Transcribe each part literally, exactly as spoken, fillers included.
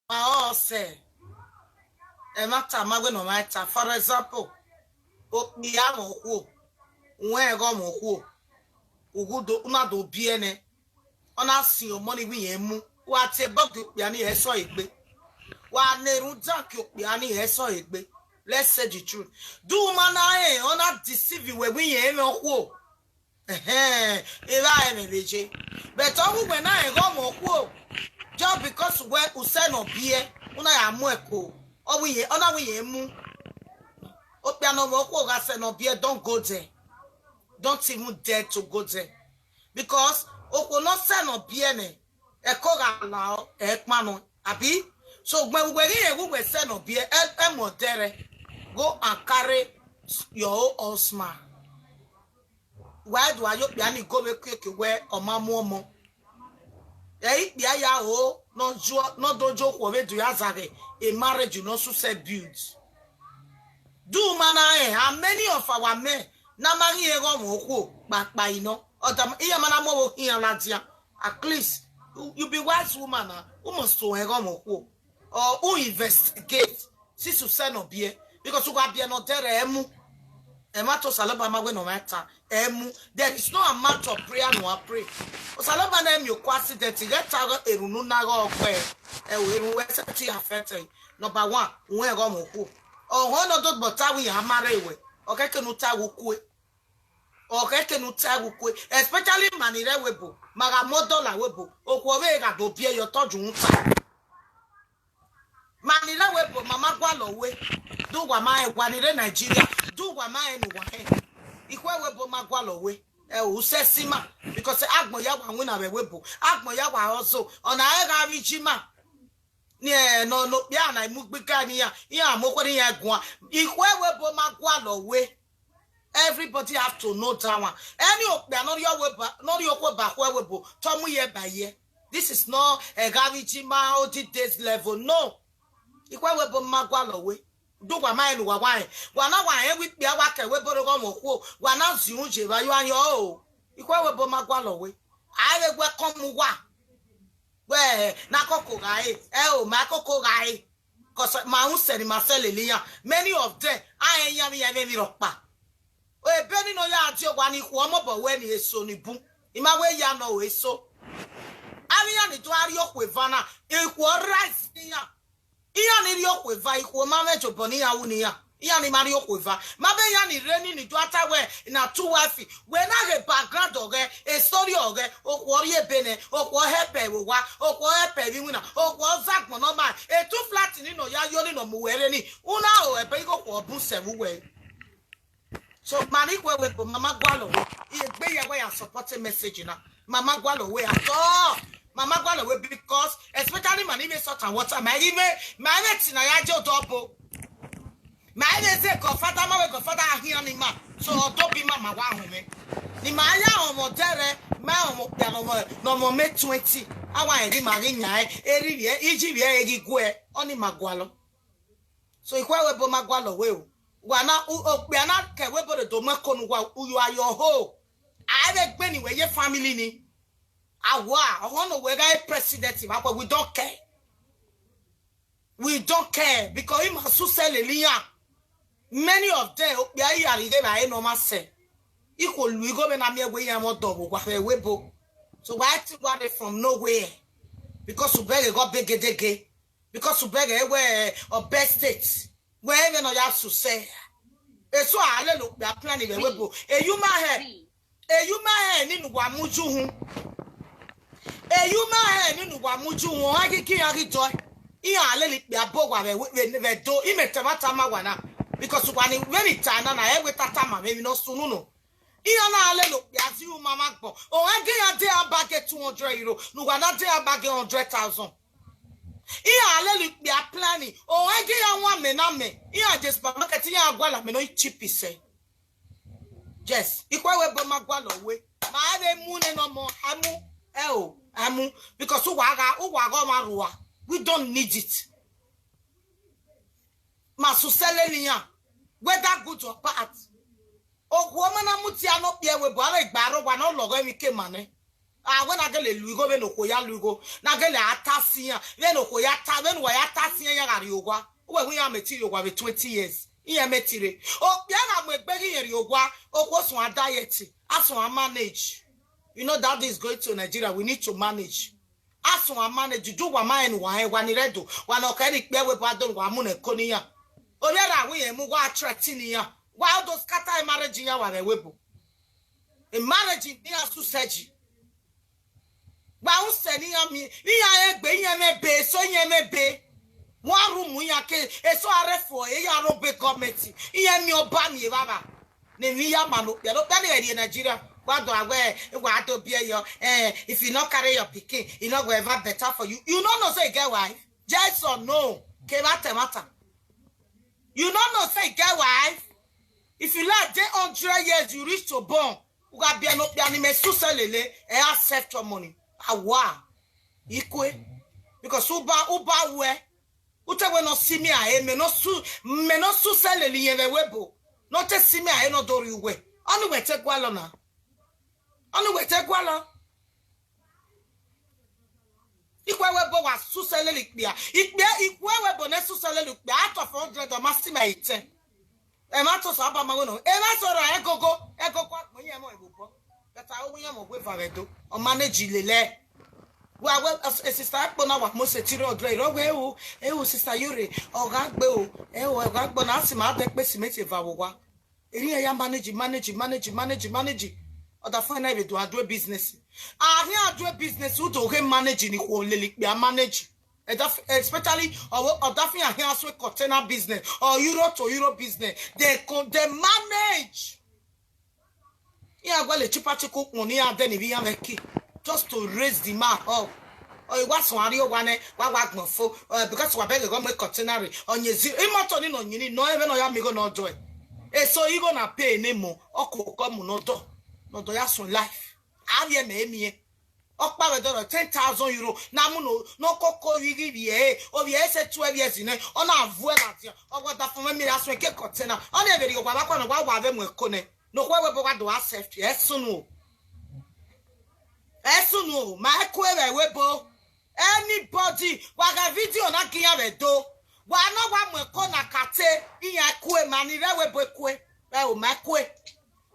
ọse. Ẹmwata ma wẹ ne ọ ma ta. For example, okpia mwẹ okhuo, uwẹ ẹghẹ mwẹ okhuo, u gu do, u na do biẹ nẹ, ọ na siẹn ọmọ ni wẹ irẹn mu, wa tie bọgẹ okpia ni, ẹ sẹ ọre egbe. Wa na erhunmwu danki okpia ni, ẹ sẹ ọre egbe. Let's say the truth. Do ma na rẹn, ọ na deceive wẹ wẹ irẹn mwẹ okhuo. Ẹhẹn, evba ẹmwẹ vbe ye. But ọ wẹ uwẹ na rẹn ẹghẹ mwẹ okhuo, just because wẹ usẹ ne ọ biẹ, u na ya mu ẹko, ọ wẹ irẹn, ọ na wẹ irẹn mu. Okpia ne ọ mwẹ okhuo gha sẹ ne ọ biẹ, don't go there. Don't even dare to go there. Because okhuo ne ọ sẹ ne ọ biẹ nẹ, ẹko gha la ọ, ẹ kpan nọ, abi? So, ugbẹn vbe uwẹ ghi rẹn ghe uwẹ sẹ ne ọ biẹ, ẹ, ẹ mu ọdẹrẹ, go and carry your own husband. Wa do a ye okpia ni go vbe kiekie wẹ ọ ma mu ọmọ. Ẹ i kpia ya ho, ne ọ ju, ne ọ do ju okhuo vbe do ya zaghe, a marriage ne ọ susẹ build. Do ma na rẹn, how many of our men na ma ghi ẹghẹ mwẹ okhuo kpakpa inọ? Ọ da, iran ma na mu ọvbokhan iran ladian. At least, you, you be wise woman na, u must to ẹghẹ mwẹ okhuo. Or u investigate, since usẹ ne ọ biẹ, because u gha biẹ ne ọ dẹrẹ ẹ mu. Ẹmwata Osanobua ma wẹ ne ọ ma ta, ẹ mu. There is no amount of prayer ne uwa pray. Osanobua na miẹn okhuo accident, ghẹ ta erhunmwu na ghe ọkpẹ, ẹ o, erhunmwu wẹ sẹtin affect. Number one, uwẹ ẹghẹ mwẹ okhuo. Ọhọn ne ọ do gbọ ta wẹ iran ma rre wẹ, ọ khẹke ne u ta wẹ ukue. Ọ khẹke ne u ta wẹ ukue, especially ma ni rre ẹvbo ebo, ma gha mu ọdọ la ẹvbo ebo, okhuo vbe gha do biẹ ye otọ ju uhunmwu ta. Ma ni rre ẹvbo ebo, ma ma gualọ wẹ, do wa ma rẹn, wa ni rre Nigeria, do wa ma rẹn ne uwa rẹn. Ikhuo ẹvbo ebo ma gualọ wẹ, ẹ o, usẹ si ima, because agbọn ya wa winna vbe ẹvbo ebo, agbọn ya wa hustle, ọna ẹ gha vbe iji ima. Ni ẹ, nọ, ne okpia na mu gbe iga ne iran, iran mu okhuo ne iran guan. Ikhuo ẹvbo ebo ma gualọ wẹ. Everybody have to know that one. Any okpia ne ọ rhie ẹvbo eba, ne ọ rhie okhuo ba ikhuo ẹvbo ebo, te ọ mu ye ba ye. This is not a gavijima old days level. No. Ikhuo ẹvbo ebo ma gualọ wẹ. Do wa ma rẹn ne uwa wa rẹn. Wa na wa rẹn wẹ ikpia wa ke ẹvbo ebo rre ọghọmwa okhuo. Wa na ziẹn unu ye evba yo ayan o. Ikhuo ẹvbo ebo ma gualọ wẹ. A i vbe welcome uwa. Wẹ, na koko gha re, ẹ o, ma koko gha re. 'Cause ma rẹn usẹ ne ima sẹ lele iran. Many of them, a rẹn iran vbe iran vbe emwi rhọkpa. Ebe ni ne ọ ya die owa ni, ikhuo mobọ wẹ ni eso ni bun. I ma wẹ ya nọ o, eso. Avbe iran ni do a rrie okhuo eva na, ikhuo rise iran. Iran ni rrie okhuo eva, ikhuo ma mwẹ jobọ ne iran ru ne iran. Iran ni ma rrie okhuo eva. Ma vbe iran ni rre ni, ni do a ta wẹ na two wife. Wẹ na ghe background ọghẹ, story ọghẹ, okhuo rhie ebe nẹ, okhuo help ẹvbo owa, okhuo help ẹvbo iwinna, okhuo za agbọn ne ọ ma, e two flat ni ne ọ ya yo ni ne ọ mu wẹ rre ni, u na ro ẹbe igho okhuo bun sẹ vbe uwẹ. So, ma ni ikhuo ẹvbo ebo, ma ma gualọ wẹ. I egbe ya wẹ ya support message na. Ma ma gualọ wẹ at all. Ma ma gualọ wẹ because, especially ma ni vbe salt and water, ma i vbe, ma i vbe ti na ya je odọ obo. Ma i vbe zẹ godfather, ma wẹ godfather a khian ni ma. So, ọdọ obo ima ma wa họn mwẹ. Ne ima ya họn mwẹ ọdẹrẹ, ma họn mwẹ okpia ne ọ mwẹ, ne ọ mwẹ twenty. A wa rẹn ghi ma ghi yan ẹre, erhirhi ẹre, iji vbe ẹre ghi guẹ, ọni ma gualọ. So, ikhuo ẹvbo ebo ma gualọ wẹ o. Wa na, u, okpia na ke ẹvbo ebo rre do mu ẹko ne uwa, u yo aye ọho. A i vbe gbe ni wẹ ye family ni. A wa, ọhọn ne wẹ gha re president vbe akhuẹ, we don't care. We don't care because ima susẹ lele iran. Many of them, okpia i ya rhie vbe aro ne ọ ma sẹ. Ikhuo lu igho vbe na miẹn wẹ iran mwẹ ọdọ vbe owa vbe ẹvbo ebo. So wa i te wa rre from nowhere. Because u bẹghe ghe ọ begedege. Because u bẹghe wẹ ọ bẹ state. Wẹ vbene ọ ya susẹ. Eso a lele okpia plan vbe ẹvbo ebo. Eyu ma hẹ. Eyu ma hẹ ni ne uwa mu ju uhun. Eyu ma hẹ ni ne uwa mu ju uhun. Ọ ghi gi iran ghi dọe. Iran a lele ikpia bọ owa vbe, vbe, vbe do. Imẹ te ẹmwata ma wa na. Because uwa ni vbene I ta na na, ẹ wẹ tata ma mwẹ emwi ne ọ sunu nọ. Iran na lele okpia zẹ iran ma ma gbọn. Ọ ghi gi iran de iran bag two hundred euro. Ne uwa na de iran bag hundred thousand. Iran a lele ikpia plan. Ọ ghi gi iran wan amẹ na mẹ. Iran je supermarket, iran gualọ amẹ ne ọ cheap sẹ. Yes, ikhuo ẹvbo ebo ma gualọ wẹ. Ma vbe mu nẹ ne ọmọ, a mu, ẹ o, a mu. Because uwa gha, uwa gha ọmwa rua. We don't need it. Ma susẹ lele iran, whether good or bad. Okhuo ma na mudia ne okpia ẹvbo ebo, avbe igba rre owa ne ọ lọghọ emwi ke ma nẹ. A wẹ na gele lu igho vbene okhuo ya lu igho, na gele a ta si iran, vbene okhuo ya ta, vbene uwa ya rrie owa. Uwẹ wẹ iran mẹ ti rrie owa vbe twenty years. Iran mẹ ti rre. Okpia na mu egbe ghi iran rrie owa, okhuo suẹn a diet, a suẹn a manage. You know that is going to Nigeria, we need to manage. A suẹn a manage, ju wa ma rẹn ne uwa rẹn, wa ni rre Ẹdo, wa ne ọ kẹ ne ikpia ẹvbo ebo a do ne uwa mu ne ẹko ne iran. Ovbi erha wẹ iran mu, wa threaten iran. Wa do scatter marriage iran wa vbe ẹvbo ebo. Marriage iran susẹ ji. Wa usẹ ne iran miẹn, iran egbe, iran mwẹ ebe, eso iran mwẹ ebe. Wa rhie umu iran ke, eso a rre fo, iran rre obọ government, iran miẹn ọba miẹn evbavba. Ne emwi ya ma ne okpia, ne okpia ni ghẹ rrie Nigeria. Wa do a wẹ, wa do biẹ yọ, eh, if you no carry your pikin, e no go ever better for you. You no know say e get wife? Yes or no? Kevbe ẹmwata. You no know say e get wife? If you like dey hundred years, you reach to born, u gha biẹ ne okpia ni mẹ susẹ lele, ẹ accept your money. Awa, ikue. Because uba, uba wẹ, u te wẹ ne ọ si mẹ a re, mẹ ne ọ su, mẹ ne ọ susẹ lele iyẹn vbe ẹvbo ebo. Ne ọ te si mẹ a re ne ọ do rhie uwẹ. Ọnii wẹ te gualọ na. Ọnii wẹ te gualọ. Ikhuo ẹvbo ebo wa susẹ lele ikpia. Ikpia, ikhuo ẹvbo ebo ne susẹ lele ikpia. Out of hundred, ọ ma si mẹ a re ten. Emwa to sa ba ma wẹ nọ. Emwa sọrọ ẹgogo, ẹgogo agbọn iran mọ ẹvbo obọ. But a wẹ iran mọ wẹ eva vbe Ẹdo. Ọ manage lele. Wa wẹ, eh, sister Akpona wa mo se three hundred. Ọ wẹ, "Ewu, ewu, sister Yore, ọ gha gbe o. Ewu, ọ gha gbe, na si ma dẹ kpe simenti eva vbe owa." Erriọ ya manage, manage, manage, manage, manage. Ọdafẹn na vbe do a do business. A khian do business, u do ghe manage ni khuo lele ikpia manage. Especially, ọ, ọdafẹn a khian so container business or Euro to Euro business. They con-, they manage. Iran gualọ cheaper chicken ukpọn ne iran dẹ ne ivbi iran mwẹ ki, just to raise the man up. Ọ, wa suẹn a rrie owa nẹ, wa wa gbọn fo, eh, because wa bẹghe ghe ọ mu container rre, ọ yin zi, imoto ni ne ọ yin ni, nọ ẹmwẹ ne ọ ya miẹn igho ne ọ dọe. Eso igho na pay ne emọ, ọ koko mu ne ọ dọ, ne ọ dọ ya suẹn life. A vbiẹ mẹ emiẹn. Ọkpa vbe dọrọ ten thousand euro, na mu no, no koko vbe ighi vbiẹ ẹre, ovbi ẹre se twelve years nẹ, ọ na vuẹ ladian, ọ wa da fọn mwẹ miẹn ya suẹn ke container, ọ na vbe rhie owa vbe akua ne ọ wa wa vbe mu ẹko nẹ, ne okhuo ẹvbo ebo wa do accept, ẹ sunu o. Ẹ sunu o, ma ẹko vbe ẹvbo ebo. Anybody, wa gha video na gi iran vbe Ẹdo, wa ne ọ wa mu ẹko na ka te, iran ẹko ma ni rre ẹvbo ebo ẹko, ẹ o, ma ẹko.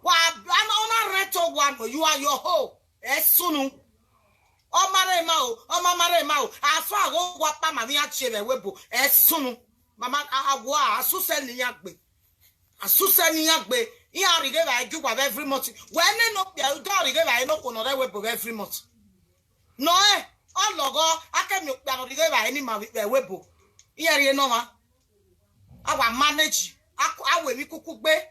Wa, ọ na rent owa nọ, you are your hoe. Ẹ sunu. Ọ ma rre ma o, ọ ma ma rre ma o. Aso agho wa kpa ma vbe iran tie vbe ẹvbo ebo. Ẹ sunu. Mama, a, a wa, a susẹ ne iran gbe. A susẹ ne iran gbe. Iran rhie ighe evbare gie uwa vbe every month. Wẹ nene okpia, u do rhie ighe evbare ne okhuo ne ọ rre ẹvbo ebo vbe every month. Nọ ẹ, ọ lọghọ, a ke miẹn okpia ne ọ rhie ighe evbare ne ima vbe ẹvbo ebo. Iran rhie ne ọmwa. A wa manage. A ku, a wẹ emwi kuku gbe.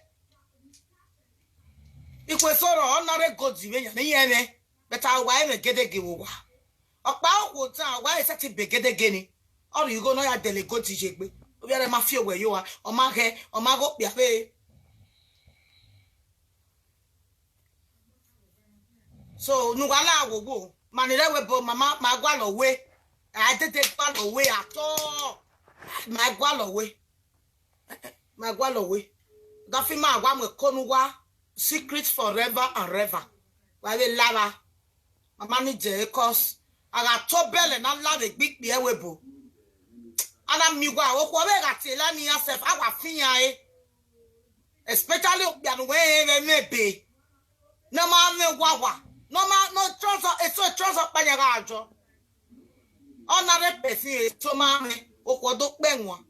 Ikhuo eso rrọọ, ọ na rre gold vbe yan ne iran mwẹ, but a wa ẹmwẹ gedege vbe owa. Ọkpa okhuo dan, ọ wa sẹtin be gedege ni. Ọ rhie igho ne ọ ya dẹle gold ye egbe. Ovbi ẹre ma fi owẹ ye owa, ọ ma ghẹ, ọ ma ghe okpia vbe. So, ne uwa la wowo, ma ni rre ẹvbo ebo, ma, ma, ma gualọ we. A dede gualọ we at all. Ma gualọ we. Ma gualọ we. Dọfi ma wa mu ẹko ne uwa, secret forever and ever. Wa vbe la vba. Mama ni jẹ, cos a gha to bẹlẹ na la vbe egbe ikpia ẹvbo ebo. A na miẹn uwa, okhuo vbe gha tie la ne iran sef, a wa fi iran re. Especially okpia ne uwẹ rẹn vbe ẹmwẹ ebe. Ne ọ ma mwẹ wawa. Ne ọ ma, ne ọ trouser, eso trouser ọkpa yan gha jọ. Ọ na rre perfume, eso ma mwẹ, okhuo do kpẹ wan.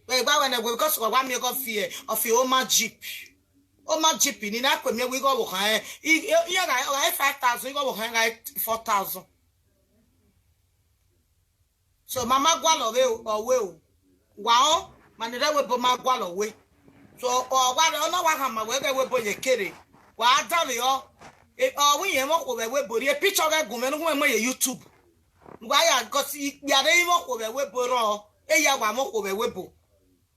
Vbe gba wẹ nẹ, because wa wa miẹn igho fi, ọ fi Oma Jeep. Oma Jeep ni na kue miẹn wẹ igho ọvbokhan rẹn. I, i, iran gha, ọ gha re five thousand, igho ọvbokhan rẹn gha re four thousand. So, ma ma gualọ vbe o, ọ we o. Wa o, ma ni rre ẹvbo ebo ma gualọ we. So, ọ wa rẹ, ọ na wa khama wẹ ghe ẹvbo ebo ye kere. Wa da vbe ọ. E, ọ wẹ irẹn mwẹ okhuo vbe ẹvbo ebo rhie picture ọghẹ gu mwẹ ne u mu ye YouTube. Wa ya gọsi ikpia rre mwẹ okhuo vbe ẹvbo ebo rrọọ. E ya wa mwẹ okhuo vbe ẹvbo ebo.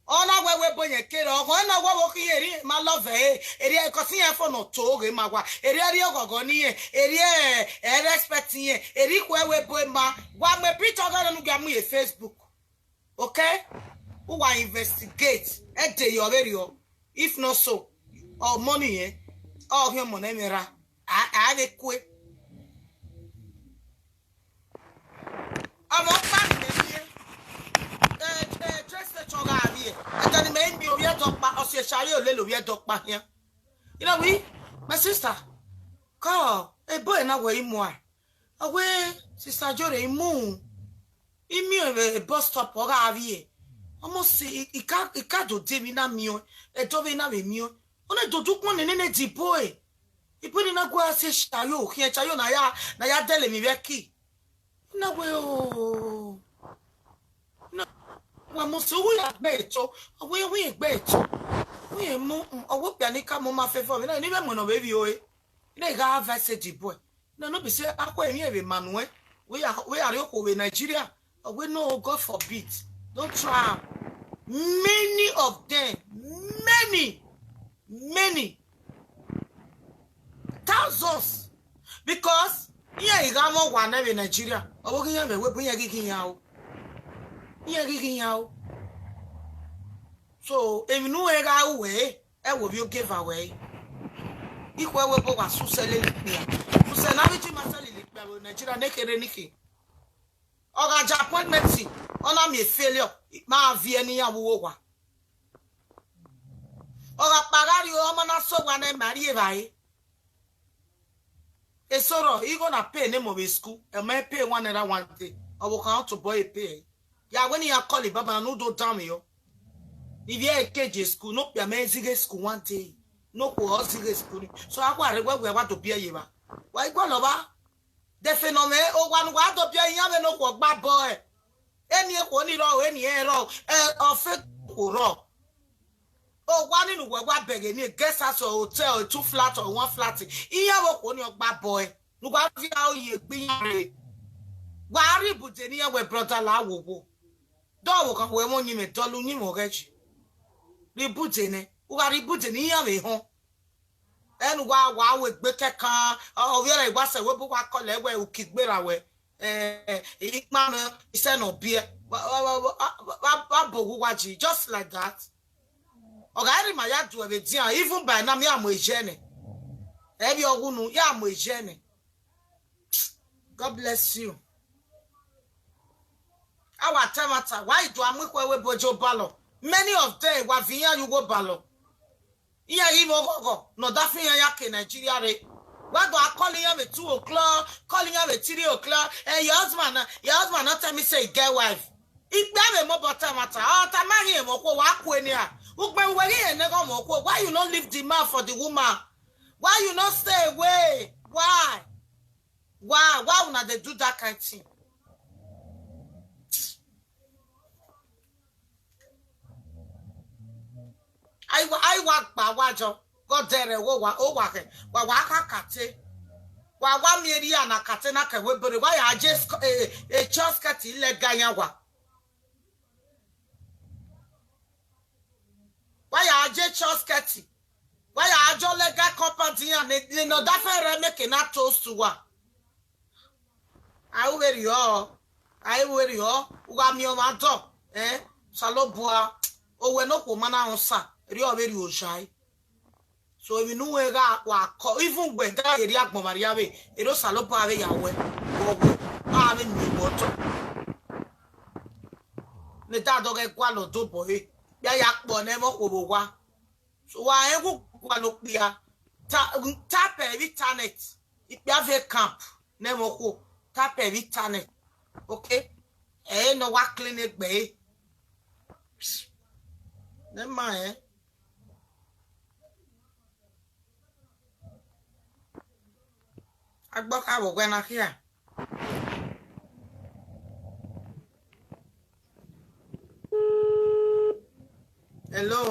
Ọ na wẹ ẹvbo ebo yẹn kere, ọghọ na wẹ ọvbokhan irẹn ma love ẹre, erriọ, cos irẹn fo ne ọ to ghe ma wa, erriọ, erriọ ọghọghọ ne irẹn, erriọ, ẹ, ẹ respect irẹn, erriọ ikhuo ẹvbo ebo ma, wa mu picture ọghẹ ne u gia mu ye Facebook. Okay? U wa investigate, ẹ de yọ vberriọ. If not so, ọmọ ni irẹn, ọ khian ọmọ ne ẹmwẹ ra, a, a vbe kue. Ọmọ ọkpa ni mẹ miẹn. Eh, Ẹdẹ ne imẹ i miẹn ovbi ẹdẹ ọkpa, ọ si Eshare lele ovbi ẹdẹ ọkpa khian. You know we, my sister, call, ebo ẹre na wẹ I muẹn. Ọ wẹ, Sister Jore, I mu, I miẹn vbe bus stop, ọ gha vbiẹ. Almost I, I ka, I ka do de emwi na miẹn, ẹdẹ vbe na vbe miẹn. Ọ na do du ukpọn nene ne Edibo ẹre. Ibu ne I na gu ẹre si Eshare khian, Eshare na ya, na ya dẹlẹ emwi vbe ẹki. I na wẹ, o. Na, wa mu si, u ya gbe eto, ọ wẹ, wẹ gbe eto. Wẹ mu, mm, ọ wẹ okpia ni ka mu ma fẹfẹ, vbe na, ni vbe mu nọ vbe vbiẹ ore. I na gha advice Edibo ẹre. No, no be say, akhuẹ emwi vbe ma nuẹn. We are, we are okhuo vbe Nigeria. Ọ wẹ no, God forbid. Don't try am. Many of them, many, many, thousands. Because iran i gha mwẹ owa nẹ vbe Nigeria. Ọ vbe ghi iran vbe ẹvbo, iran ghi ghi iran o. Iran ghi ghi iran o. So, emwi ne u rẹn gha ru wẹ, ẹ wo vbe ogieva wẹ. Ikhuẹ wẹ obọ wa sẹ usẹ lele ikpia. Usẹ ne avbe Jew ma sẹ lele ikpia vbe Nigeria ne kherhe ni khin. Ọ gha ja appointment, ọ na miẹn failure, ma viẹ ne iran vbe uwu owa. Ọ gha kpa gha rrie ọmọ na sẹ owa nẹ, ma rri evbare. Eso rrọọ, igho na pay ne emọ vbe school, ẹ ma pay one naira one day. Ọvbokhan tobọ e pay ẹre. Ya wẹ ne iran call baba na ne u do danmwehọ. Ivbi ẹre ke je school, ne okpia mwẹ zighe school one day. Ne okhuo ọ zighe school ni. So, a wa rre wẹ, wẹ wa do biẹ ye evba. Wa i gualọ vba. Dẹfe nọ mwẹ, owa ne uwa do biẹ iran vbene okhuo gba bọ ẹe. Eni ekhuo ni rrọọ, eni ẹnrẹn rrọọ, ẹ, ọ fe okhuo rrọọ. Owa ni ne uwẹ wa bẹghe ni, guest house or hotel or two flat or one flat, iran vbe okhuo ni ọ gba bọ ẹe, ne uwa viọ aro ye egbe iran rre. Wa rhie ibude ne iran wẹ brother la wowo. Dọvbokhan wẹ mwẹ uyinmwẹ, dọlọ uyinmwẹ ọghẹ yi. Rhie ibude nẹ, u gha rhie ibude ne iran vbe họn. Ẹn, wa, wa ru egbe kẹkan, ọ, ọ vbe ẹre wa sẹ wẹ bu wa call wẹ, u ki gberra wẹ, eh, ikpamẹ, isẹ ne ọ biẹ, wa, wa bo ghe uwa ji, just like that. Ọ gha rre ma ya du ẹvbo edian, even by now, mi a mu eje nẹ. Ẹvbi ọghunu, ya mu eje nẹ. God bless you. A wa ta ẹmwata, wa i do a mu ikhuẹ wẹ bu ẹjo balọ. Many of them, wa viọ iran ye ugho balọ. Iran ghi vbe oghọghọ ne ọ da fi iran ya ke Nigeria rre. Wa do a call iran vbe two o'clock, call iran vbe three o'clock. Eh, your husband, uh, your husband not tell me say he get wife. Ikpia vbe mobọ ta ẹmwata, ọ ta ma ghi emọ okhuo, wa kue nia. Ugbẹn uwẹ ghi rẹn nẹghẹ ọmọ okhuo, why you no leave the man for the woman? Why you no stay away? Why? Why? Why una dey do that kind thing? Ai wa, ai wa gba wa jọ, gọdẹrẹ wo wa, o wa kẹ, wa wa ka kate. Wa wa miẹn erriọ na kate na kẹ wẹ bere, wa ya je sc-, eh, eh, church skirt ilẹga yan wa. Wa ya je church skirt. Wa ya jọ legal compound iran ne, ne nọ da fẹn rẹ make na toast wa. A ru vberriọ, a ru vberriọ, u gha miẹn ọmwa dọ, eh, Osanobua, owẹ ne okhuo ma na rẹn osa, erriọ vberriọ ojae. So, emwi ne uwẹ gha wa kọ, even wẹ da ye rri agbọn vbe arriavbe, erriọ Osanobua vbe ya wẹ, wọ wẹ, a vbe miẹn wẹ otọ. Ne da dọghẹ gualọ dobọ re, ya ya kpọ ne ẹmwẹ okhuo vbe owa. So, wa rẹn gu gualọ okpia, ta, tap ẹre vbe internet, ikpia vbe camp, ne ẹmwẹ okhuo, tap ẹre vbe internet. Okay? Ẹ i re ne ọ wa clean egbe ẹre. Ne ma rẹn. Agbọkha vbe owẹ na khia. Hello.